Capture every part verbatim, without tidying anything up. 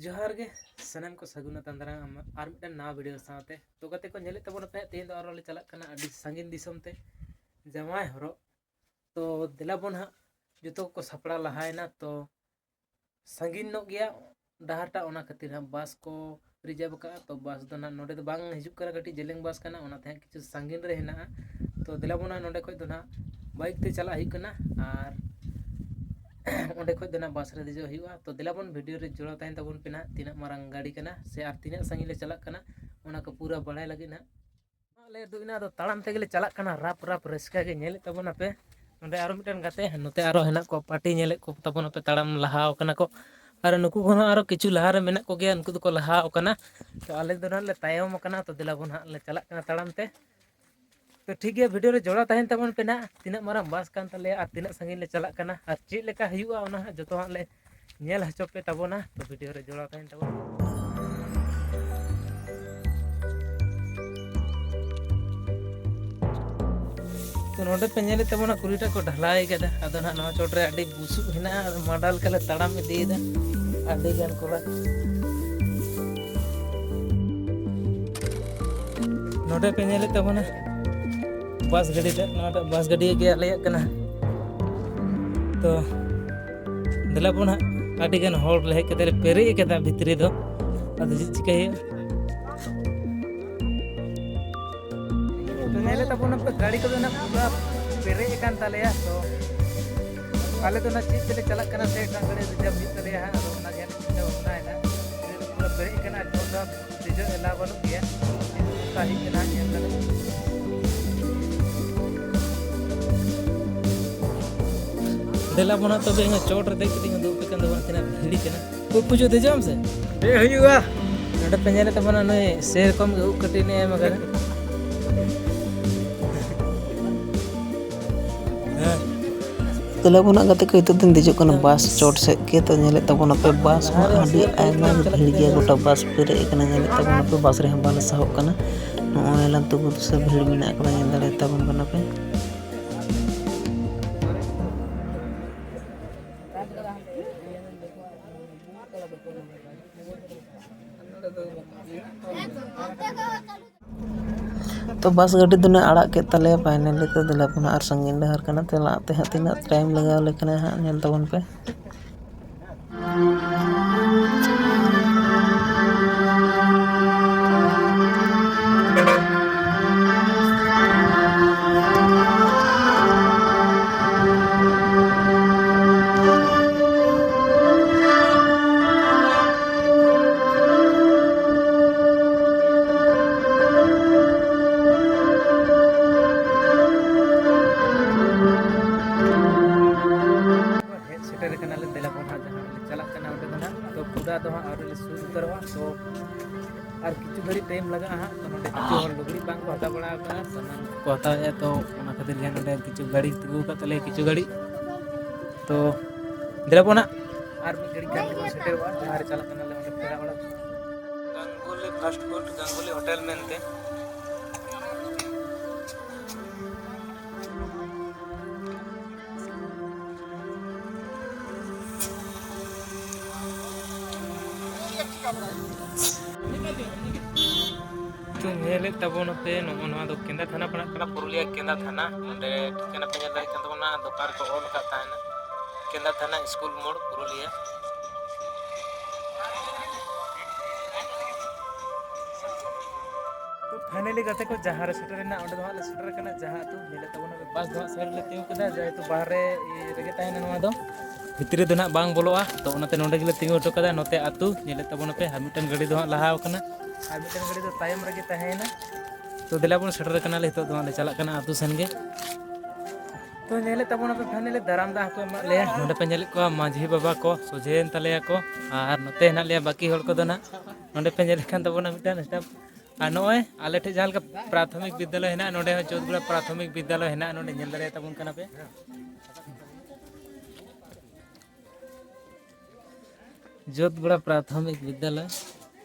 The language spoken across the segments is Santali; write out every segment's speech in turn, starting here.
ᱡᱚᱦᱟᱨ ᱜᱮ ᱥᱟᱱᱟᱢ ᱠᱚ, ᱥᱟᱹᱜᱩᱱ ᱟᱛᱟᱝ ᱫᱟᱨᱟᱢ ᱟᱨ ᱢᱤᱫᱴᱟᱝ ᱱᱟᱣᱟ ᱵᱷᱤᱰᱤᱭᱳ ᱥᱟᱶᱛᱮ᱾ ᱛᱚ ᱜᱟᱛᱮ ᱠᱚ, ᱧᱮᱞᱮᱫ ᱛᱟᱵᱚᱱᱟ ᱯᱮ, ᱛᱮᱦᱮᱧ ᱫᱚ ᱟᱨᱚ ᱞᱮ ᱪᱟᱞᱟᱜ ᱠᱟᱱᱟ ᱟᱹᱰᱤ ᱥᱟᱺᱜᱤᱧ ᱫᱤᱥᱚᱢ ᱛᱮ ᱡᱟᱶᱟᱭ ᱦᱚᱨᱚᱜ᱾ ᱛᱚ ᱫᱮᱞᱟ ᱵᱚᱱ ᱦᱟᱸᱜ, ᱡᱚᱛᱚ ᱠᱚ ᱥᱟᱯᱲᱟᱣ ᱞᱟᱦᱟᱭᱮᱱᱟ᱾ ᱛᱚ ᱥᱟᱺᱜᱤᱧ ᱧᱚᱜ ᱜᱮᱭᱟ ᱰᱟᱦᱟᱨ ᱴᱟᱜ, ᱚᱱᱟ ᱠᱷᱟᱹᱛᱤᱨ ᱦᱟᱸᱜ ᱵᱟᱥ ᱠᱚ ᱨᱤᱡᱟᱨᱵᱷ ᱟᱠᱟᱫᱼᱟ᱾ ᱛᱚ ᱵᱟᱥ ᱫᱚ ᱱᱟᱦᱟᱜ ᱱᱚᱰᱮ ᱫᱚ ᱵᱟᱝ ᱦᱤᱡᱩᱜ ᱠᱟᱱᱟ, ᱠᱟᱹᱴᱤᱡ ᱡᱮᱞᱮᱧ ᱵᱟᱥ ᱠᱟᱱᱟ, ᱚᱱᱟᱛᱮ ᱦᱟᱸᱜ ᱠᱤᱪᱷᱩ ᱥᱟᱺᱜᱤᱧ ᱨᱮ ᱦᱮᱱᱟᱜᱼᱟ᱾ ᱛᱚ ᱫᱮᱞᱟ ᱵᱚᱱ ᱦᱟᱸᱜ, ᱱᱚᱰᱮ ᱠᱷᱚᱡ ᱫᱚ ᱱᱟᱦᱟᱜ ᱵᱟᱭᱤᱠ ᱛᱮ ᱪᱟᱞᱟᱜ ᱦᱩᱭᱩᱜ ᱠᱟᱱᱟ ᱟᱨ ᱚᱸᱰᱮ ᱠᱷᱚᱡ ᱫᱚ ᱱᱟᱦᱟᱜ ᱵᱟᱥ ᱨᱮ ᱫᱮᱡᱚᱜ ᱦᱩᱭᱩᱜᱼᱟ᱾ ᱛᱚ ᱫᱮᱞᱟ ᱵᱚᱱ, ᱵᱷᱤᱰᱤᱭᱳ ᱨᱮ ᱡᱚᱲᱟᱣ ᱛᱟᱦᱮᱱ ᱛᱟᱵᱚᱱ ᱯᱮ ᱱᱟᱦᱟᱜ, ᱛᱤᱱᱟᱹᱜ ᱢᱟᱨᱟᱝ ᱜᱟᱹᱰᱤ ᱠᱟᱱᱟ ᱥᱮ ᱟᱨ ᱛᱤᱱᱟᱹᱜ ᱥᱟᱺᱜᱤᱧ ᱞᱮ ᱪᱟᱞᱟᱜ ᱠᱟᱱᱟ, ᱚᱱᱟ ᱠᱚ ᱯᱩᱨᱟᱹ ᱵᱟᱲᱟᱭ ᱞᱟᱹᱜᱤᱫ ᱱᱟᱦᱟᱜ᱾ ᱟᱞᱮ ᱫᱚ ᱤᱱᱟᱹ ᱫᱚ ᱛᱟᱲᱟᱢ ᱛᱮᱜᱮ ᱞᱮ ᱪᱟᱞᱟᱜ ᱠᱟᱱᱟ, ᱨᱟᱯ ᱨᱟᱯ ᱨᱟᱹᱥᱠᱟᱹ ᱜᱮ᱾ ᱧᱮᱞᱮᱫ ᱛᱟᱵᱚᱱᱟᱯᱮ, ᱱᱚᱸᱰᱮ ᱟᱨᱚ ᱢᱤᱫᱴᱮᱱ ᱜᱟᱛᱮ, ᱱᱚᱛᱮ ᱟᱨᱚ ᱦᱮᱱᱟᱜ ᱠᱚᱣᱟ, ᱯᱟᱨᱴᱤ ᱧᱮᱞᱮᱫ ᱠᱚ ᱛᱟᱵᱚᱱᱟᱯᱮ, ᱛᱟᱲᱟᱢ ᱞᱟᱦᱟᱣ ᱠᱟᱱᱟ ᱠᱚ᱾ ᱟᱨ ᱱᱩᱠᱩ ᱠᱚᱦᱚᱸ ᱟᱨᱚ ᱠᱤᱪᱷᱩ ᱞᱟᱦᱟ ᱨᱮ ᱢᱮᱱᱟᱜ ᱠᱚᱜᱮᱭᱟ, ᱩᱱᱠᱩ ᱫᱚᱠᱚ ᱞᱟᱦᱟᱣ ᱠᱟᱱᱟ᱾ ᱛᱚ ᱟᱞᱮ ᱫᱚ ᱱᱟᱦᱟᱜ ᱞᱮ ᱛᱟᱭᱚᱢ ᱟᱠᱟᱱᱟ᱾ ᱛᱚ ᱫᱮᱞᱟ ᱵᱚᱱ ᱦᱟᱸᱜ ᱞᱮ ᱪᱟᱞᱟᱜ ᱠᱟᱱᱟ ᱛᱟᱲᱟᱢ ᱛᱮ᱾ ᱛᱚ ᱴᱷᱤᱠ ᱜᱮᱭᱟ, ᱵᱷᱤᱰᱤᱭᱳ ᱨᱮ ᱡᱚᱲᱟᱣ ᱛᱟᱦᱮᱱ ᱛᱟᱵᱚᱱ ᱯᱮ ᱱᱟᱦᱟᱜ, ᱛᱤᱱᱟᱹᱜ ᱢᱟᱨᱟᱝ ᱵᱟᱥ ᱠᱟᱱ ᱛᱟᱞᱮᱭᱟ ᱟᱨ ᱛᱤᱱᱟᱹᱜ ᱥᱟᱺᱜᱤᱧ ᱞᱮ ᱪᱟᱞᱟᱜ ᱠᱟᱱᱟ ᱟᱨ ᱪᱮᱫ ᱞᱮᱠᱟ ᱦᱩᱭᱩᱜᱼᱟ, ᱚᱱᱟ ᱦᱟᱸᱜ ᱡᱚᱛᱚ ᱦᱟᱸᱜ ᱞᱮ ᱧᱮᱞ ᱦᱚᱪᱚ ᱯᱮ ᱛᱟᱵᱚᱱᱟ᱾ ᱛᱚ ᱵᱷᱤᱰᱤᱭᱳ ᱨᱮ ᱡᱚᱲᱟᱣ ᱛᱟᱦᱮᱱ ᱛᱟᱵᱚᱱ ᱯᱮ᱾ ᱛᱚ ᱱᱚᱰᱮ ᱯᱮ ᱧᱮᱞᱮᱫ ᱛᱟᱵᱚᱱᱟ, ᱠᱩᱞᱦᱤᱴᱟᱜ ᱠᱚ ᱰᱷᱟᱞᱟᱭ ᱠᱟᱫᱟ᱾ ᱟᱫᱚ ᱱᱟᱦᱟᱜ ᱱᱚᱣᱟ ᱪᱚᱴ ᱨᱮ ᱟᱹᱰᱤ ᱵᱩᱥᱩᱵ ᱦᱮᱱᱟᱜᱼᱟ, ᱟᱫᱚ ᱢᱟᱰᱟ ᱞᱮᱠᱟ ᱞᱮ ᱛᱟᱲᱟᱢ ᱤᱫᱤᱭᱮᱫᱟ ᱟᱹᱰᱤ ᱜᱟᱱ ᱠᱚᱲᱟ᱾ ᱱᱚᱰᱮ ᱯᱮ ᱧᱮᱞᱮᱫ ᱛᱟᱵᱚᱱᱟ ᱵᱟᱥ ᱜᱟᱹᱰᱤ ᱛᱮ, ᱱᱚᱣᱟᱴᱟᱜ ᱵᱟᱥ ᱜᱟᱹᱰᱤ ᱜᱮ ᱟᱞᱮᱭᱟᱜ ᱠᱟᱱᱟ᱾ ᱛᱚ ᱫᱮᱞᱟ ᱵᱚᱱ ᱦᱟᱸᱜ, ᱟᱹᱰᱤ ᱜᱟᱱ ᱦᱚᱲ ᱞᱮ ᱦᱮᱡ ᱠᱟᱛᱮ ᱞᱮ ᱯᱮᱨᱮᱡ ᱟᱠᱟᱫᱟ ᱵᱷᱤᱛᱨᱤ ᱫᱚ, ᱟᱫᱚ ᱪᱮᱫ ᱪᱤᱠᱟᱹᱭ ᱦᱩᱭᱩᱜᱼᱟ? ᱛᱚ ᱧᱮᱞᱮᱫ ᱛᱟᱵᱚᱱᱟ ᱯᱮ, ᱜᱟᱹᱰᱤ ᱠᱚᱫᱚ ᱱᱟᱜ ᱯᱩᱨᱟ ᱯᱮᱨᱮᱡ ᱟᱠᱟᱱ ᱛᱟᱞᱮᱭᱟ᱾ ᱛᱚ ᱟᱞᱮ ᱫᱚ ᱱᱟᱜ ᱪᱮᱫ ᱛᱮᱞᱮ ᱪᱟᱞᱟᱜ ᱠᱟᱱᱟ ᱥᱮ ᱮᱴᱟᱜ ᱜᱟᱹᱰᱤ ᱨᱤᱡᱟᱹᱵᱷ ᱦᱩᱭᱩᱜ ᱛᱟᱞᱮᱭᱟ ᱦᱟᱸᱜ, ᱟᱫᱚ ᱚᱱᱟ ᱜᱮ ᱦᱟᱸᱜ ᱪᱤᱱᱛᱟᱹ ᱵᱷᱟᱵᱽᱱᱟᱭᱮᱫᱟ᱾ ᱜᱟᱹᱰᱤ ᱫᱚ ᱯᱩᱨᱟ ᱯᱮᱨᱮᱡ ᱟᱠᱟᱱᱟ, ᱡᱚᱛᱚ ᱫᱮᱡᱚᱜ ᱮᱞᱟᱣ ᱵᱟᱹᱱᱩᱜ ᱜᱮᱭᱟ᱾ ᱪᱮᱫ ᱚᱵᱚᱥᱛᱟ ᱦᱩᱭᱩᱜ ᱠᱟᱱᱟ ᱧᱮᱞ ᱫᱟᱞᱮ᱾ ᱫᱮᱞᱟ ᱵᱚᱱᱟ ᱛᱚᱵᱮ, ᱤᱧ ᱦᱚᱸ ᱪᱚᱴ ᱨᱮ ᱫᱮᱡ ᱠᱟᱛᱮᱧ ᱩᱫᱩᱜ ᱟᱯᱮ ᱠᱟᱱ ᱫᱚ ᱵᱟᱝ, ᱛᱤᱱᱟᱹᱜ ᱵᱷᱤᱲ ᱠᱟᱱᱟ᱾ ᱯᱩᱡᱩ ᱫᱮᱡᱚᱜ ᱟᱢ ᱥᱮ? ᱫᱮᱡ ᱦᱩᱭᱩᱜᱼᱟ᱾ ᱱᱚᱰᱮ ᱯᱮ ᱧᱮᱞᱮᱫ ᱛᱟᱵᱚᱱᱟ, ᱱᱩᱭ ᱥᱮᱨᱚᱠᱚᱢ ᱜᱮ ᱩᱵ ᱠᱟᱹᱴᱤᱡ ᱮ ᱮᱢ ᱟᱠᱟᱫᱟ᱾ ᱦᱮᱸ᱾ ᱫᱮᱞᱟ ᱵᱚᱱᱟᱜ ᱜᱟᱛᱮ ᱠᱚ, ᱱᱤᱛᱚᱜ ᱫᱚᱧ ᱫᱮᱡᱚᱜ ᱠᱟᱱᱟ ᱵᱟᱥ ᱪᱚᱴ ᱥᱮᱫ ᱜᱮ᱾ ᱛᱚ ᱧᱮᱞᱮᱫ ᱛᱟᱵᱚᱱᱟᱯᱮ, ᱵᱟᱥ ᱢᱟ ᱟᱹᱰᱤ ᱟᱭᱢᱟ ᱜᱮ ᱵᱷᱤᱲ ᱜᱮᱭᱟ, ᱜᱚᱴᱟ ᱵᱟᱥ ᱯᱮᱨᱮᱡ ᱟᱠᱟᱱᱟ᱾ ᱧᱮᱞᱮᱫ ᱛᱟᱵᱚᱱᱟᱯᱮ, ᱵᱟᱥ ᱨᱮᱦᱚᱸ ᱵᱟᱞᱮ ᱥᱟᱦᱚᱵ ᱠᱟᱱᱟ᱾ ᱱᱚᱜᱼᱚᱭ ᱞᱟᱹᱴᱩ ᱵᱚᱦᱩᱛ ᱥᱮ ᱵᱷᱤᱲ ᱢᱮᱱᱟᱜ ᱟᱠᱟᱫᱟ, ᱧᱮᱞ ᱫᱟᱲᱮᱭᱟᱜ ᱛᱟᱵᱚᱱ ᱠᱟᱱᱟ ᱯᱮ᱾ ᱛᱚ ᱵᱟᱥ ᱜᱟᱹᱰᱤ ᱫᱚᱞᱮ ᱟᱲᱟᱜ ᱠᱮᱫ ᱛᱟᱞᱮᱭᱟ ᱯᱷᱟᱭᱱᱟᱞᱤ᱾ ᱛᱚ ᱫᱮᱞᱟ ᱵᱚᱱ ᱟᱨ ᱥᱟᱺᱜᱤᱧ ᱰᱟᱦᱟᱨ ᱠᱟᱱᱟ, ᱪᱟᱞᱟᱜ ᱛᱮ ᱦᱟᱸᱜ ᱛᱤᱱᱟᱹᱜ ᱴᱟᱭᱤᱢ ᱞᱟᱜᱟᱣ ᱞᱮ ᱠᱟᱱᱟ ᱦᱟᱸᱜ, ᱧᱮᱞ ᱛᱟᱵᱚᱱ ᱯᱮ᱾ ᱦᱮᱡ ᱥᱮᱴᱮᱨ ᱟᱠᱟᱱᱟᱞᱮ, ᱫᱮᱞᱟ ᱵᱚᱱ ᱦᱟᱸᱜ ᱡᱟᱦᱟᱸ ᱞᱮ ᱪᱟᱞᱟᱜ ᱠᱟᱱᱟ ᱚᱸᱰᱮ ᱫᱚ ᱦᱟᱸᱜ᱾ ᱛᱚ ᱯᱩᱨᱟ ᱫᱚ ᱦᱟᱸᱜ ᱟᱹᱣᱨᱤ ᱞᱮ ᱥᱩᱨ ᱩᱛᱟᱹᱨᱚᱜᱼᱟ, ᱛᱚ ᱟᱨ ᱠᱤᱪᱷᱩ ᱜᱷᱟᱹᱲᱤᱡ ᱴᱟᱭᱤᱢ ᱞᱟᱜᱟᱜᱼᱟ ᱦᱟᱸᱜ᱾ ᱛᱚ ᱱᱚᱰᱮ ᱠᱤᱪᱷᱩ ᱦᱚᱲ ᱞᱩᱜᱽᱲᱤᱡ ᱵᱟᱝ ᱠᱚ ᱦᱟᱛᱟᱣ ᱵᱟᱲᱟ ᱟᱠᱟᱫᱼᱟ, ᱥᱟᱱᱟᱢ ᱠᱚ ᱦᱟᱛᱟᱣᱮᱫᱼᱟ᱾ ᱛᱚ ᱚᱱᱟ ᱠᱷᱟᱹᱛᱤᱨ ᱜᱮ ᱱᱚᱰᱮ ᱠᱤᱪᱷᱩ ᱜᱟᱹᱲᱤ ᱛᱤᱸᱜᱩ ᱟᱠᱟᱫ ᱛᱟᱞᱮᱭᱟ ᱠᱤᱪᱷᱩ ᱜᱷᱟᱹᱲᱤᱡ᱾ ᱛᱚ ᱫᱮᱞᱟ ᱵᱚᱱ ᱦᱟᱸᱜ ᱟᱨ ᱢᱤᱫ ᱜᱷᱟᱹᱲᱤᱡ ᱠᱷᱟᱱ ᱜᱮᱵᱚᱱ ᱥᱮᱴᱮᱨᱚᱜᱼᱟ ᱡᱟᱦᱟᱸ ᱨᱮ ᱪᱟᱞᱟᱜ ᱠᱟᱱᱟᱞᱮ ᱚᱸᱰᱮ ᱯᱮᱲᱟ ᱚᱲᱟᱜ᱾ Ganguly fast food, Ganguly hotel ᱢᱮᱱᱛᱮ᱾ ᱛᱚ ᱧᱮᱞᱮᱫ ᱛᱟᱵᱚᱱᱟᱯᱮ, ᱱᱚᱜᱼᱚ ᱱᱚᱣᱟ ᱫᱚ ᱠᱮᱸᱫᱟ ᱛᱷᱟᱱᱟ ᱯᱟᱲᱟᱜ ᱠᱟᱱᱟ, ᱯᱩᱨᱩᱞᱤᱭᱟᱹ ᱠᱮᱸᱫᱟ ᱛᱷᱟᱱᱟ᱾ ᱱᱚᱰᱮ ᱴᱷᱤᱠᱟᱹᱱᱟ ᱯᱮ ᱧᱮᱞ ᱫᱟᱲᱮᱭᱟᱜ ᱠᱟᱱ ᱛᱟᱵᱚᱱᱟ, ᱫᱚᱠᱟᱱ ᱨᱮᱠᱚ ᱚᱞ ᱟᱠᱟᱫ ᱛᱟᱦᱮᱱᱟ, ᱠᱮᱸᱫᱟ ᱛᱷᱟᱱᱟ ᱥᱠᱩᱞ ᱢᱳᱲ, ᱯᱩᱨᱩᱞᱤᱭᱟᱹ᱾ ᱛᱚ ᱯᱷᱟᱭᱱᱟᱞᱤ ᱜᱟᱛᱮ ᱠᱚ, ᱡᱟᱦᱟᱸ ᱨᱮ ᱥᱮᱴᱮᱨ ᱮᱱᱟ, ᱚᱸᱰᱮ ᱫᱚ ᱦᱟᱸᱜ ᱞᱮ ᱥᱮᱴᱮᱨ ᱟᱠᱟᱱᱟ᱾ ᱡᱟᱦᱟᱸ ᱟᱹᱛᱩ ᱧᱮᱞᱮᱫ ᱛᱟᱵᱚᱱᱟ ᱯᱮ, ᱵᱟᱥ ᱫᱚ ᱦᱟᱸᱜ ᱥᱟᱭᱤᱰ ᱨᱮᱞᱮ ᱛᱤᱸᱜᱩ ᱠᱮᱫᱟ, ᱡᱮᱦᱮᱛᱩ ᱵᱟᱦᱨᱮ ᱨᱮᱜᱮ ᱛᱟᱦᱮᱱᱟ ᱱᱚᱣᱟ ᱫᱚ, ᱵᱷᱤᱛᱨᱤ ᱫᱚ ᱱᱟᱦᱟᱜ ᱵᱟᱝ ᱵᱚᱞᱚᱜᱼᱟ᱾ ᱛᱚ ᱚᱱᱟᱛᱮ ᱱᱚᱸᱰᱮ ᱜᱮᱞᱮ ᱛᱤᱸᱜᱩ ᱦᱚᱴᱚ ᱠᱟᱫᱟ᱾ ᱱᱚᱛᱮ ᱟᱹᱛᱩ ᱧᱮᱞᱮᱫ ᱛᱟᱵᱚᱱᱟᱯᱮ, ᱟᱨ ᱢᱤᱫᱴᱟᱝ ᱜᱟᱹᱰᱤ ᱫᱚ ᱦᱟᱸᱜ ᱞᱟᱦᱟ ᱟᱠᱟᱱᱟ, ᱟᱨ ᱢᱤᱫᱴᱟᱝ ᱜᱟᱹᱰᱤ ᱫᱚ ᱛᱟᱭᱚᱢ ᱨᱮᱜᱮ ᱛᱟᱦᱮᱸᱭᱮᱱᱟ᱾ ᱛᱚ ᱫᱮᱞᱟ ᱵᱚᱱ ᱥᱮᱴᱮᱨ ᱟᱠᱟᱱᱟᱞᱮ, ᱱᱤᱛᱚᱜ ᱫᱚ ᱦᱟᱸᱜ ᱞᱮ ᱪᱟᱞᱟᱜ ᱠᱟᱱᱟ ᱟᱹᱛᱩ ᱥᱮᱱ ᱜᱮ᱾ ᱛᱚ ᱧᱮᱞᱮᱫ ᱛᱟᱵᱚᱱᱟᱯᱮ, ᱯᱷᱟᱭᱱᱟᱞᱤ ᱫᱟᱨᱟᱢ ᱫᱟᱜ ᱦᱚᱸᱠᱚ ᱮᱢᱟᱜ ᱞᱮᱭᱟ᱾ ᱱᱚᱸᱰᱮ ᱯᱮ ᱧᱮᱞᱮᱫ ᱠᱚᱣᱟ, ᱢᱟᱹᱡᱷᱤ ᱵᱟᱵᱟ ᱠᱚ ᱥᱚᱡᱷᱮᱭᱮᱱ ᱛᱟᱞᱮᱭᱟ ᱠᱚ, ᱟᱨ ᱱᱚᱛᱮ ᱦᱮᱱᱟᱜ ᱞᱮᱭᱟ ᱵᱟᱹᱠᱤ ᱦᱚᱲ ᱠᱚᱫᱚ ᱱᱟᱜ᱾ ᱱᱚᱸᱰᱮ ᱯᱮ ᱧᱮᱞᱮᱫ ᱠᱟᱱ ᱛᱟᱵᱚᱱᱟ ᱢᱤᱫᱴᱟᱝ staff᱾ ᱟᱨ ᱱᱚᱜᱼᱚᱭ ᱟᱞᱮ ᱴᱷᱮᱱ ᱡᱟᱦᱟᱸ ᱞᱮᱠᱟ ᱯᱨᱟᱛᱷᱚᱢᱤᱠ ᱵᱤᱫᱽᱫᱟᱞᱚᱭ ᱦᱮᱱᱟᱜᱼᱟ, ᱱᱚᱸᱰᱮ ᱦᱚᱸ ᱪᱳᱫᱽᱜᱩᱲᱟ ᱯᱨᱟᱛᱷᱚᱢᱤᱠ ᱵᱤᱫᱽᱫᱟᱞᱚᱭ ᱦᱮᱱᱟᱜᱼᱟ, ᱱᱚᱸᱰᱮ ᱧᱮᱞ ᱫᱟᱲᱮᱭᱟᱜ ᱛᱟᱵᱚᱱ ᱠᱟᱱᱟ ᱯᱮ᱾ ᱡᱳᱛᱜᱚᱲᱟ ᱯᱨᱟᱛᱷᱚᱢᱤᱠ ᱵᱤᱫᱽᱫᱟᱞᱚᱭ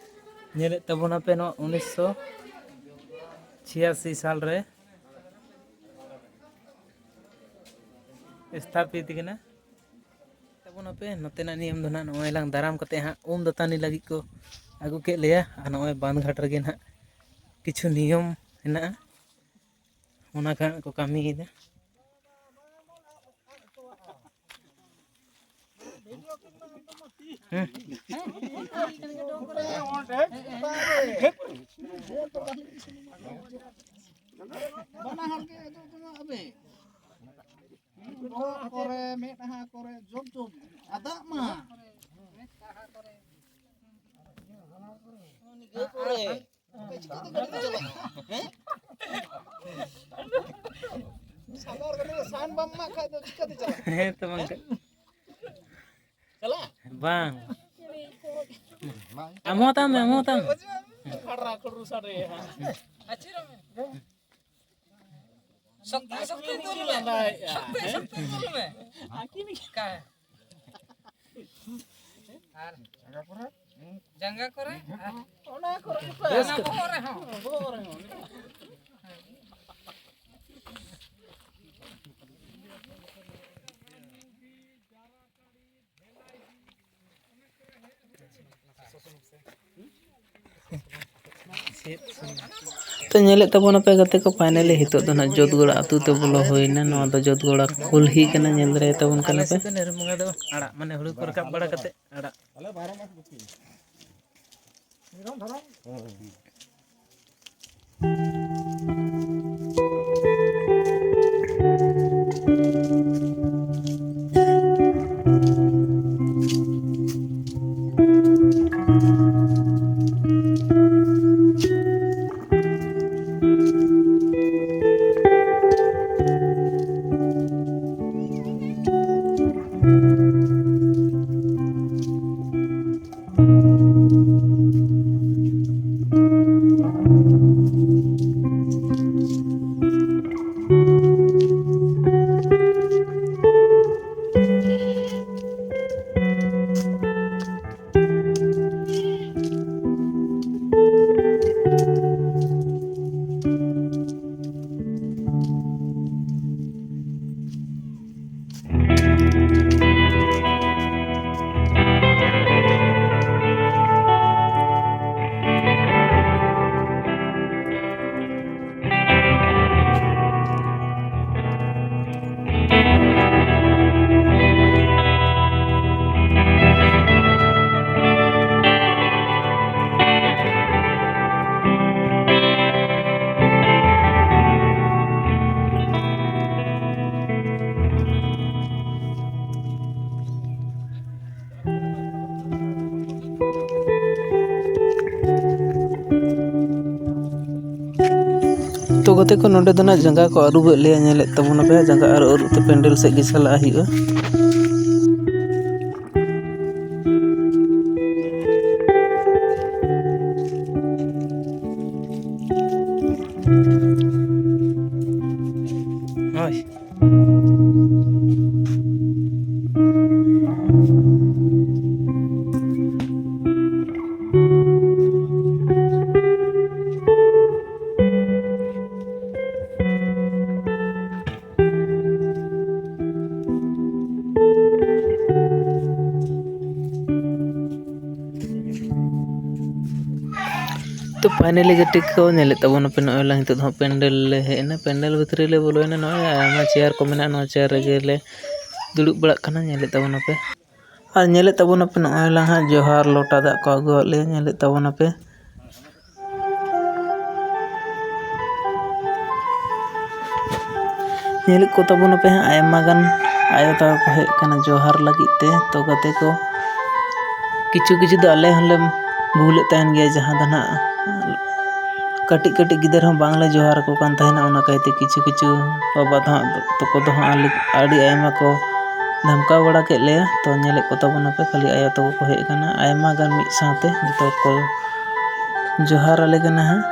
ᱧᱮᱞᱮᱫ ᱛᱟᱵᱚᱱᱟᱯᱮ, ᱱᱚᱣᱟ ᱩᱱᱤᱥᱥᱚ ᱪᱷᱤᱭᱟᱥᱤ ᱥᱟᱞ ᱨᱮ ᱥᱛᱷᱟᱯᱤᱛ ᱠᱟᱱᱟ᱾ ᱛᱟᱵᱚᱱ ᱟᱯᱮ ᱱᱚᱛᱮᱱᱟᱜ ᱱᱤᱭᱚᱢ ᱫᱚ ᱱᱟᱦᱟᱜ ᱱᱚᱜᱼᱚᱭ ᱞᱟᱝ ᱫᱟᱨᱟᱢ ᱠᱟᱛᱮ ᱦᱟᱸᱜ ᱩᱢ ᱫᱟᱹᱛᱟᱹᱱᱤ ᱞᱟᱹᱜᱤᱫ ᱠᱚ ᱟᱹᱜᱩ ᱠᱮᱫ ᱞᱮᱭᱟ᱾ ᱟᱨ ᱱᱚᱜᱼᱚᱭ ᱵᱟᱸᱫᱷ ᱜᱷᱟᱴ ᱨᱮᱜᱮ ᱱᱟᱦᱟᱜ ᱠᱤᱪᱷᱩ ᱱᱤᱭᱚᱢ ᱦᱮᱱᱟᱜᱼᱟ, ᱚᱱᱟ ᱠᱚ ᱦᱟᱸᱜ ᱠᱚ ᱠᱟᱹᱢᱤᱭᱮᱫᱟ᱾ ᱦᱮᱸ᱾ ᱵᱟᱱᱟ ᱦᱚᱲ ᱜᱮ ᱮᱫᱚᱜ ᱠᱟᱱᱟ ᱟᱵᱮ᱾ ᱵᱚᱦᱚᱜ ᱠᱚᱨᱮ, ᱢᱮᱫᱦᱟ ᱠᱚᱨᱮ, ᱡᱚᱛᱚ ᱟᱫᱟᱜ ᱢᱟ᱾ ᱟᱯᱮ ᱪᱤᱠᱟᱹᱛᱮ ᱜᱟᱹᱰᱤ ᱯᱮ ᱪᱟᱞᱟᱜᱼᱟ? ᱦᱮᱸ? ᱥᱟᱜᱟᱲ ᱜᱟᱹᱰᱤ ᱨᱮ ᱥᱟᱱ ᱵᱟᱢ ᱮᱢᱟᱜ ᱠᱷᱟᱡ ᱫᱚ ᱪᱤᱠᱟᱹᱛᱮ ᱪᱟᱞᱟᱜᱼᱟ? ᱦᱮᱸ ᱛᱚ ᱵᱟᱝᱠᱷᱟᱱ᱾ ᱪᱟᱞᱟᱜᱼᱟ? ᱵᱟᱝ᱾ ᱟᱢ ᱦᱚᱸ ᱛᱟᱢ ᱢᱮ, ᱟᱢ ᱦᱚᱸ ᱛᱟᱢ ᱢᱮ᱾ ᱠᱷᱟᱲᱨᱟ ᱠᱷᱩᱲᱨᱩ ᱥᱟᱰᱮ ᱦᱟᱸᱜ᱾ ᱥᱚᱠᱛᱚ, ᱥᱚᱠᱛᱚ ᱫᱩᱞ ᱢᱮ᱾ ᱥᱚᱠᱛᱚ, ᱥᱚᱠᱛᱚ ᱫᱩᱞ ᱢᱮ᱾ ᱚᱠᱟ? ᱟᱨ ᱡᱟᱸᱜᱟ ᱠᱚᱨᱮ, ᱟᱨ ᱚᱱᱟ ᱠᱚᱨᱮ ᱜᱮ᱾ ᱚᱱᱟ ᱵᱚᱦᱚᱜ ᱨᱮᱦᱚᱸ᱾ ᱵᱚᱦᱚᱜ ᱨᱮᱦᱚᱸ᱾ ᱛᱚ, ᱧᱮᱞᱮᱫ ᱛᱟᱵᱚᱱᱟᱯᱮ ᱜᱟᱛᱮ ᱠᱚ, finally ᱱᱤᱛᱚᱜ ᱫᱚ ᱱᱟᱜ ᱡᱳᱛᱜᱚᱲᱟ ᱟᱹᱛᱩ ᱛᱮ ᱵᱚᱞᱚ ᱦᱩᱭᱱᱟ᱾ ᱱᱚᱣᱟ ᱫᱚ ᱡᱳᱛᱜᱚᱲᱟ ᱠᱩᱞᱦᱤ ᱠᱟᱱᱟ, ᱧᱮᱞ ᱫᱟᱲᱮᱭᱟᱜ ᱛᱟᱵᱚᱱ ᱠᱟᱱᱟ ᱯᱮ᱾ ᱟᱞᱮ ᱥᱮᱫ ᱫᱚ ᱱᱮᱦᱨᱩ ᱵᱚᱸᱜᱟ ᱫᱚ ᱟᱲᱟᱜ, ᱢᱟᱱᱮ ᱦᱩᱲᱩ ᱠᱚ ᱨᱟᱠᱟᱵ ᱵᱟᱲᱟ ᱠᱟᱛᱮ ᱟᱲᱟᱜ᱾ ᱛᱚ ᱜᱟᱛᱮ ᱠᱚ, ᱱᱚᱰᱮ ᱫᱚ ᱱᱟᱜ ᱡᱟᱸᱜᱟ ᱠᱚ ᱟᱹᱨᱩᱵᱮᱫ ᱞᱮᱭᱟ, ᱧᱮᱞᱮᱫ ᱛᱟᱵᱚᱱᱟᱯᱮ, ᱡᱟᱸᱜᱟ ᱟᱹᱨᱩᱵ ᱟᱹᱨᱩᱵ ᱛᱮ ᱯᱮᱱᱰᱮᱞ ᱥᱮᱫ ᱜᱮ ᱪᱟᱞᱟᱜ ᱦᱩᱭᱩᱜᱼᱟ᱾ ᱦᱳᱭ᱾ ᱛᱚ finally ᱜᱟᱛᱮ ᱠᱚ, ᱧᱮᱞᱮᱫ ᱛᱟᱵᱚᱱᱟᱯᱮ, ᱱᱚᱜᱼᱚᱭ ᱞᱟᱝ ᱱᱤᱛᱚᱜ ᱫᱚ ᱦᱟᱸᱜ ᱯᱮᱱᱰᱮᱞ ᱞᱮ ᱦᱮᱡ ᱮᱱᱟ, ᱯᱮᱱᱰᱮᱞ ᱵᱷᱤᱛᱨᱤ ᱞᱮ ᱵᱚᱞᱚᱭᱮᱱᱟ᱾ ᱱᱚᱜᱼᱚᱭ ᱟᱭᱢᱟ ᱪᱮᱭᱟᱨ ᱠᱚ ᱢᱮᱱᱟᱜᱼᱟ, ᱱᱚᱣᱟ ᱪᱮᱭᱟᱨ ᱨᱮᱜᱮ ᱞᱮ ᱫᱩᱲᱩᱵ ᱵᱟᱲᱟᱜ ᱠᱟᱱᱟ, ᱧᱮᱞᱮᱫ ᱛᱟᱵᱚᱱᱟᱯᱮ᱾ ᱟᱨ ᱧᱮᱞᱮᱫ ᱛᱟᱵᱚᱱᱟᱯᱮ, ᱱᱚᱜᱼᱚᱭ ᱞᱟᱝ ᱦᱟᱸᱜ ᱡᱚᱦᱟᱨ ᱞᱚᱴᱟ ᱫᱟᱜ ᱠᱚ ᱟᱹᱜᱩᱣᱟᱜ ᱞᱮᱭᱟ, ᱧᱮᱞᱮᱫ ᱛᱟᱵᱚᱱᱟᱯᱮ᱾ ᱧᱮᱞᱮᱫ ᱠᱚ ᱛᱟᱵᱚᱱᱟᱯᱮ ᱦᱟᱸᱜ, ᱟᱭᱢᱟ ᱜᱟᱱ ᱟᱭᱳ ᱛᱟᱠᱚ ᱠᱚ ᱦᱮᱡ ᱟᱠᱟᱱᱟ ᱡᱚᱦᱟᱨ ᱞᱟᱹᱜᱤᱫ ᱛᱮ᱾ ᱛᱚ ᱜᱟᱛᱮ ᱠᱚ, ᱠᱤᱪᱷᱩ ᱠᱤᱪᱷᱩ ᱫᱚ ᱟᱞᱮ ᱦᱚᱸᱞᱮ ᱵᱷᱩᱞᱮᱫ ᱛᱟᱦᱮᱱ ᱜᱮᱭᱟ, ᱡᱟᱦᱟᱸ ᱫᱚ ᱱᱟᱦᱟᱜ ᱠᱟᱹᱴᱤᱡ ᱠᱟᱹᱴᱤᱡ ᱜᱤᱫᱟᱹᱨ ᱦᱚᱸ ᱵᱟᱝᱞᱮ ᱡᱚᱦᱟᱨ ᱟᱠᱚ ᱠᱟᱱ ᱛᱟᱦᱮᱱᱟ᱾ ᱚᱱᱟ ᱠᱟᱭᱛᱮ ᱠᱤᱪᱷᱩ ᱠᱤᱪᱷᱩ ᱵᱟᱵᱟ ᱫᱚ ᱦᱟᱸᱜ, ᱛᱟᱠᱚ ᱫᱚ ᱦᱟᱸᱜ ᱟᱹᱰᱤ ᱟᱭᱢᱟ ᱠᱚ ᱫᱷᱟᱢᱠᱟᱣ ᱵᱟᱲᱟ ᱠᱮᱫ ᱞᱮᱭᱟ᱾ ᱛᱚ ᱧᱮᱞᱮᱫ ᱠᱚ ᱛᱟᱵᱚᱱᱟᱯᱮ, ᱠᱷᱟᱹᱞᱤ ᱟᱭᱳ ᱛᱟᱠᱚ ᱠᱚ ᱦᱮᱡ ᱟᱠᱟᱱᱟ, ᱟᱭᱢᱟ ᱜᱟᱱ ᱢᱤᱫ ᱥᱟᱶᱛᱮ ᱡᱚᱛᱚ ᱠᱚ ᱡᱚᱦᱟᱨ ᱟᱞᱮ ᱠᱟᱱᱟ ᱦᱟᱸᱜ᱾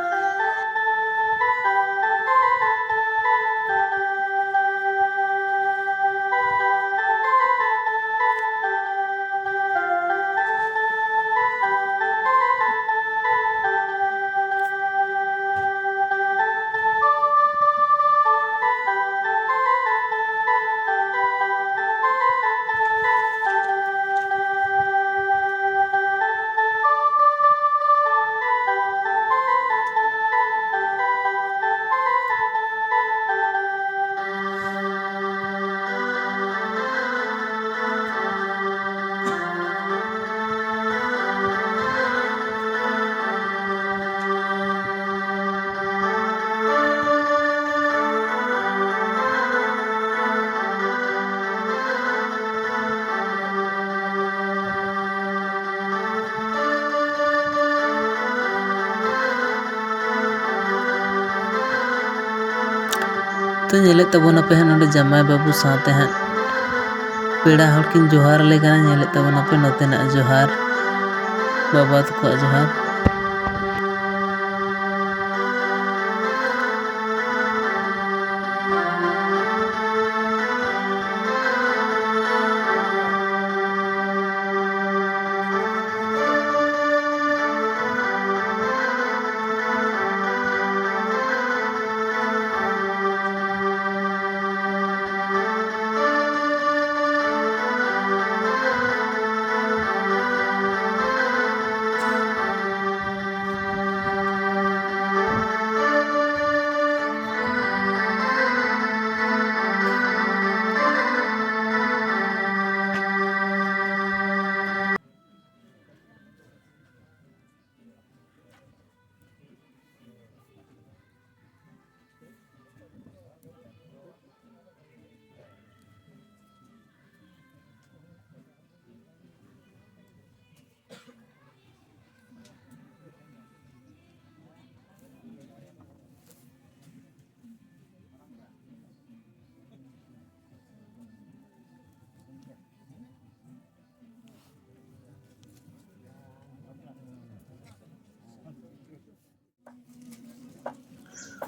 ᱛᱚ, ᱧᱮᱞᱮᱫ ᱛᱟᱵᱚᱱᱟᱯᱮ ᱦᱟᱸᱜ ᱱᱚᱰᱮ ᱡᱟᱢᱟᱭ ᱵᱟᱹᱵᱩ ᱥᱟᱶᱛᱮ ᱦᱟᱸᱜ ᱯᱮᱲᱟ ᱦᱚᱲ ᱠᱤᱱ ᱡᱚᱦᱟᱨ ᱟᱞᱮ ᱠᱟᱱᱟ᱾ ᱧᱮᱞᱮᱫ ᱛᱟᱵᱚᱱᱟᱯᱮ ᱱᱚᱛᱮᱱᱟᱜ ᱡᱚᱦᱟᱨ, ᱵᱟᱵᱟ ᱛᱟᱠᱚᱣᱟᱜ ᱡᱚᱦᱟᱨ᱾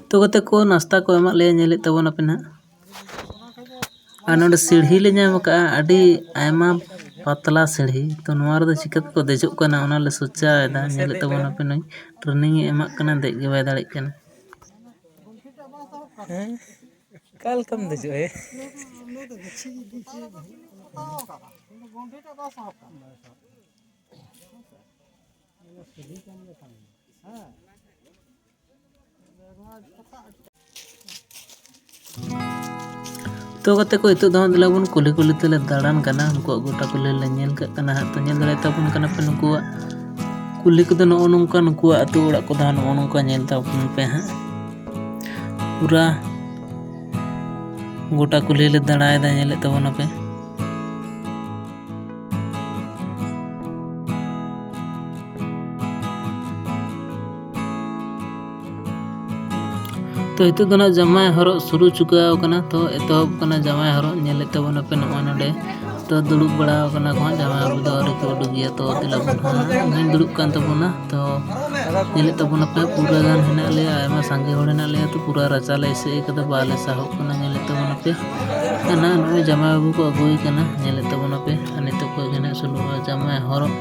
ᱛᱚ ᱜᱟᱛᱮ ᱠᱚ, ᱱᱟᱥᱛᱟ ᱠᱚ ᱮᱢᱟᱜ ᱞᱮᱭᱟ, ᱧᱮᱞᱮᱫ ᱛᱟᱵᱚᱱᱟᱯᱮ ᱱᱟᱦᱟᱜ᱾ ᱟᱨ ᱱᱚᱰᱮ ᱥᱤᱲᱦᱤ ᱞᱮ ᱧᱟᱢ ᱟᱠᱟᱫᱼᱟ, ᱟᱹᱰᱤ ᱟᱭᱢᱟ ᱯᱟᱛᱞᱟ ᱥᱤᱲᱦᱤ᱾ ᱛᱚ ᱱᱚᱣᱟ ᱨᱮᱫᱚ ᱪᱤᱠᱟᱹ ᱛᱮᱠᱚ ᱫᱮᱡᱚᱜ ᱠᱟᱱᱟ, ᱚᱱᱟ ᱞᱮ ᱥᱚᱪᱟᱭᱮᱫᱟ᱾ ᱧᱮᱞᱮᱫ ᱛᱟᱵᱚᱱᱟᱯᱮ ᱱᱩᱭ ᱴᱨᱮᱱᱤᱝ ᱮ ᱮᱢᱟᱜ ᱠᱟᱱᱟ, ᱫᱮᱡ ᱜᱮ ᱵᱟᱭ ᱫᱟᱲᱮᱭᱟᱜ ᱠᱟᱱᱟ᱾ ᱦᱮᱸ? ᱚᱠᱟ ᱞᱮᱠᱟᱢ ᱫᱮᱡᱚᱜᱼᱟ, ᱮ? ᱛᱚ ᱜᱟᱛᱮ ᱠᱚ, ᱱᱤᱛᱚᱜ ᱫᱚ ᱦᱟᱸᱜ ᱫᱮᱞᱟ ᱵᱚᱱ ᱠᱩᱞᱦᱤ ᱠᱩᱞᱦᱤ ᱛᱮᱞᱮ ᱫᱟᱬᱟᱱ ᱠᱟᱱᱟ᱾ ᱩᱱᱠᱩᱣᱟᱜ ᱜᱚᱴᱟ ᱠᱩᱞᱦᱤ ᱞᱮ ᱧᱮᱞ ᱠᱟᱜ ᱠᱟᱱᱟ ᱦᱟᱸᱜ᱾ ᱛᱚ ᱧᱮᱞ ᱫᱟᱲᱮᱭᱟᱜ ᱛᱟᱵᱚᱱ ᱠᱟᱱᱟ ᱯᱮ, ᱱᱩᱠᱩᱣᱟᱜ ᱠᱩᱞᱦᱤ ᱠᱚᱫᱚ ᱱᱚᱜᱼᱚ ᱱᱚᱝᱠᱟ, ᱱᱩᱠᱩᱣᱟᱜ ᱟᱹᱛᱩ ᱚᱲᱟᱜ ᱠᱚᱫᱚ ᱦᱟᱸᱜ ᱱᱚᱜᱼᱚ ᱱᱚᱝᱠᱟ᱾ ᱧᱮᱞ ᱛᱟᱵᱚᱱ ᱯᱮ ᱦᱟᱸᱜ, ᱯᱩᱨᱟ ᱜᱚᱴᱟ ᱠᱩᱞᱦᱤ ᱞᱮ ᱫᱟᱬᱟᱭᱮᱫᱟ, ᱧᱮᱞᱮᱫ ᱛᱟᱵᱚᱱᱟᱯᱮ᱾ ᱱᱤᱛᱚᱜ ᱫᱚ ᱱᱟᱜ ᱡᱟᱢᱟᱭ ᱦᱚᱨᱚᱜ ᱥᱩᱨᱩ ᱪᱩᱠᱟᱹᱣ ᱠᱟᱱᱟ᱾ ᱛᱚ ᱮᱛᱚᱦᱚᱵ ᱠᱟᱱᱟ ᱡᱟᱢᱟᱭ ᱦᱚᱨᱚᱜ, ᱧᱮᱞᱮᱫ ᱛᱟᱵᱚᱱᱟᱯᱮ ᱱᱚᱜᱼᱚᱭ ᱱᱚᱰᱮ᱾ ᱛᱚ ᱫᱩᱲᱩᱵ ᱵᱟᱲᱟ ᱟᱠᱟᱱᱟ ᱠᱚ ᱦᱟᱸᱜ, ᱡᱟᱢᱟᱭ ᱵᱟᱹᱵᱩ ᱫᱚ ᱟᱹᱣᱨᱤ ᱠᱚ ᱩᱰᱩᱠ ᱜᱮᱭᱟ᱾ ᱛᱚ ᱫᱮᱞᱟ ᱵᱚᱱ ᱦᱟᱸᱜ, ᱤᱧ ᱦᱚᱸᱧ ᱫᱩᱲᱩᱵ ᱠᱟᱱ ᱛᱟᱵᱚᱱᱟ᱾ ᱛᱚ ᱧᱮᱞᱮᱫ ᱛᱟᱵᱚᱱᱟᱯᱮ ᱯᱩᱨᱟᱹ ᱜᱟᱱ ᱦᱮᱱᱟᱜ ᱞᱮᱭᱟ, ᱟᱭᱢᱟ ᱥᱟᱸᱜᱮ ᱦᱚᱲ ᱦᱮᱱᱟᱜ ᱞᱮᱭᱟ᱾ ᱛᱚ ᱯᱩᱨᱟᱹ ᱨᱟᱪᱟ ᱞᱮ ᱮᱥᱮᱫ ᱠᱟᱫᱟ, ᱵᱟᱞᱮ ᱥᱟᱦᱚᱵ ᱠᱟᱱᱟ᱾ ᱧᱮᱞᱮᱫ ᱛᱟᱵᱚᱱᱟᱯᱮ ᱦᱟᱸᱜ ᱱᱚᱜᱼᱚᱭ ᱡᱟᱢᱟᱭ ᱵᱟᱹᱵᱩ ᱠᱚ ᱟᱹᱜᱩᱭ ᱠᱟᱱᱟ, ᱧᱮᱞᱮᱫ ᱛᱟᱵᱚᱱᱟᱯᱮ᱾ ᱟᱨ ᱱᱤᱛᱚᱜ ᱠᱷᱚᱱ ᱜᱮ ᱱᱟᱜ ᱥᱩᱨᱩᱜᱼᱟ ᱡᱟᱢᱟᱭ ᱦᱚᱨᱚᱜ᱾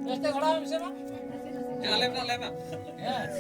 ᱵᱮᱥᱛᱮ ᱜᱷᱚᱲᱟᱣ ᱢᱮᱥᱮ ᱢᱟ᱾ ᱦᱮᱸ, ᱟᱞᱮ ᱢᱮᱱᱟᱜ ᱞᱮ ᱢᱟ᱾ ᱦᱮᱸ᱾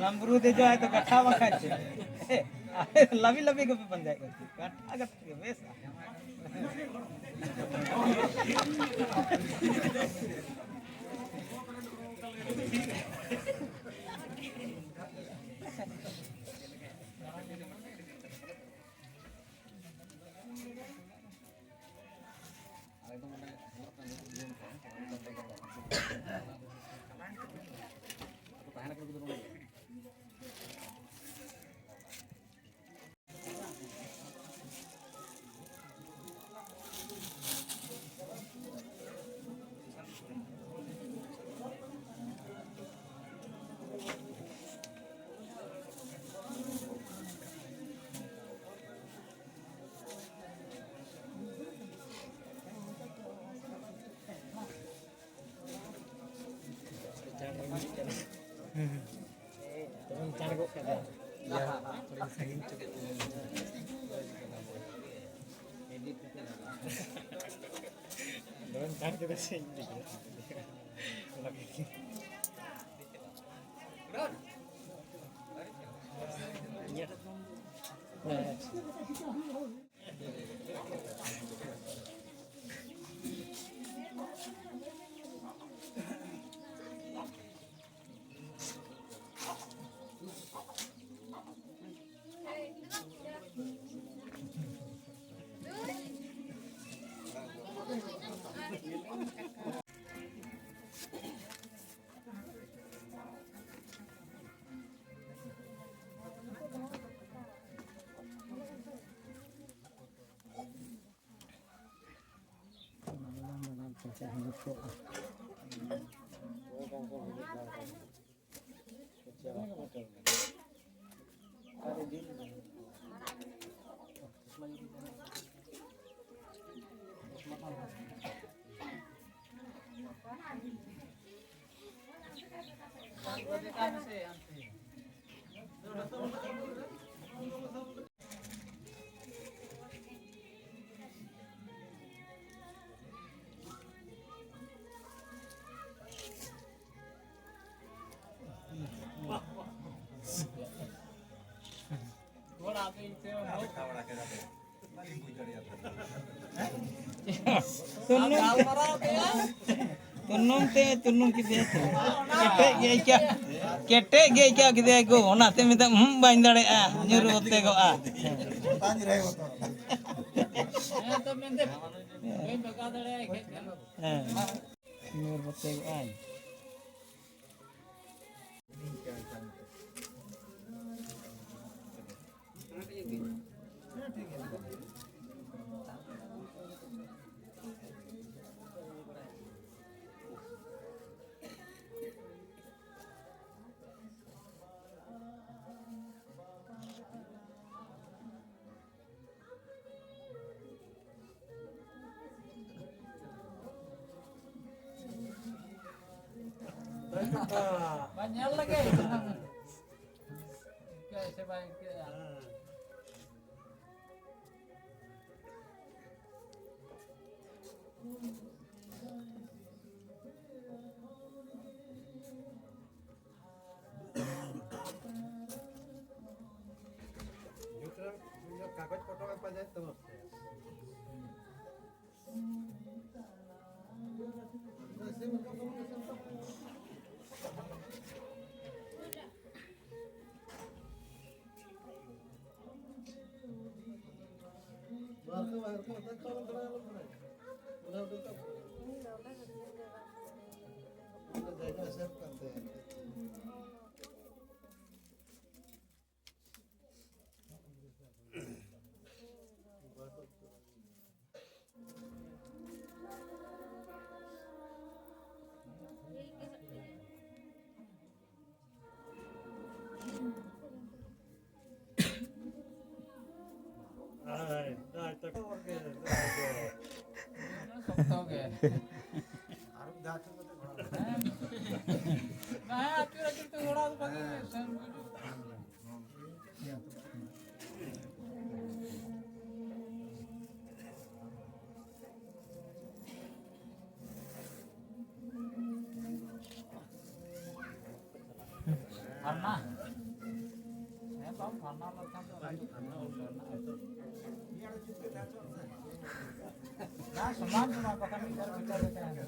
ᱞᱟᱢᱵᱽᱨᱩ ᱫᱮᱡᱚᱜ ᱟᱭ ᱛᱚ ᱠᱟᱴᱷᱟ ᱵᱟᱝᱠᱷᱟᱱ ᱪᱮᱫ? ᱞᱟᱵᱤ ᱞᱟᱵᱤ ᱜᱮᱯᱮ ᱯᱟᱸᱡᱟᱭᱮᱫ ᱠᱚᱣᱟ᱾ ᱠᱟᱴᱷᱟ ᱠᱟᱛᱮ ᱜᱮ ᱵᱮᱥ᱾ ᱛᱩᱱᱩᱢ, ᱛᱩᱱᱩᱢ ᱛᱮ, ᱛᱩᱱᱩᱢ ᱠᱮᱫᱮᱭᱟ ᱛᱚ᱾ ᱠᱮᱴᱮᱡ ᱜᱮ ᱟᱹᱭᱠᱟᱹᱜ, ᱠᱮᱴᱮᱡ ᱜᱮ ᱟᱹᱭᱠᱟᱹᱣ ᱠᱮᱫᱮᱭᱟ ᱜᱳ, ᱚᱱᱟᱛᱮ ᱢᱮᱛᱟᱜ, "ᱦᱩᱸ, ᱵᱟᱹᱧ ᱫᱟᱲᱮᱭᱟᱜᱼᱟ, ᱧᱩᱨᱩ ᱚᱛᱮᱜᱚᱜᱼᱟ᱾" ᱦᱮᱸ, ᱧᱩᱨ ᱚᱛᱮᱜᱚᱜᱼᱟᱭ᱾ ᱵᱟᱝ ᱧᱮᱞ ᱞᱮᱜᱮ᱾ ᱤᱱᱠᱟᱹ ᱥᱮ ᱵᱟᱝ ᱤᱱᱠᱟᱹᱜᱼᱟ? ᱠᱟᱜᱚᱡᱽ ᱯᱚᱴᱚᱢ ᱮᱢ ᱯᱟᱸᱡᱟᱭᱮᱫ ᱛᱟᱢᱟ ᱥᱮ? ᱟᱭ, ᱟᱭ, ᱛᱟᱠᱚ ᱜᱮ, ᱟᱭ ᱜᱮ᱾ ᱥᱚᱠᱛᱚ ᱜᱮ᱾ ᱟᱨ ᱢᱤᱫ ᱫᱷᱟᱣ ᱟᱹᱪᱩᱨ ᱠᱟᱛᱮ ᱜᱷᱚᱲᱟ᱾ ᱦᱮᱸ, ᱟᱹᱪᱩᱨ ᱟᱹᱪᱩᱨ ᱛᱮ ᱜᱷᱚᱲᱟ ᱫᱚ ᱵᱷᱟᱜᱮ ᱜᱮ, ᱥᱮᱱ ᱜᱩᱡᱩᱜ᱾ ᱯᱷᱟᱨᱱᱟ? ᱦᱮᱸ ᱵᱟᱵᱩ, ᱯᱷᱟᱨᱱᱟ ᱞᱮᱠᱷᱟᱱ ᱫᱚ ᱚᱱᱟ ᱫᱚ ᱯᱷᱟᱨᱱᱟ ᱩᱞ ᱨᱮᱱᱟᱜ ᱟᱹᱛᱩ᱾ ᱵᱟᱝ, ᱥᱚᱢᱟᱱ ᱥᱚᱢᱟᱱ, ᱵᱟᱠᱷᱟᱱ ᱢᱤᱫ ᱫᱷᱟᱨᱮ ᱵᱷᱮᱜᱟᱨ ᱨᱮ ᱛᱟᱦᱮᱱᱟ᱾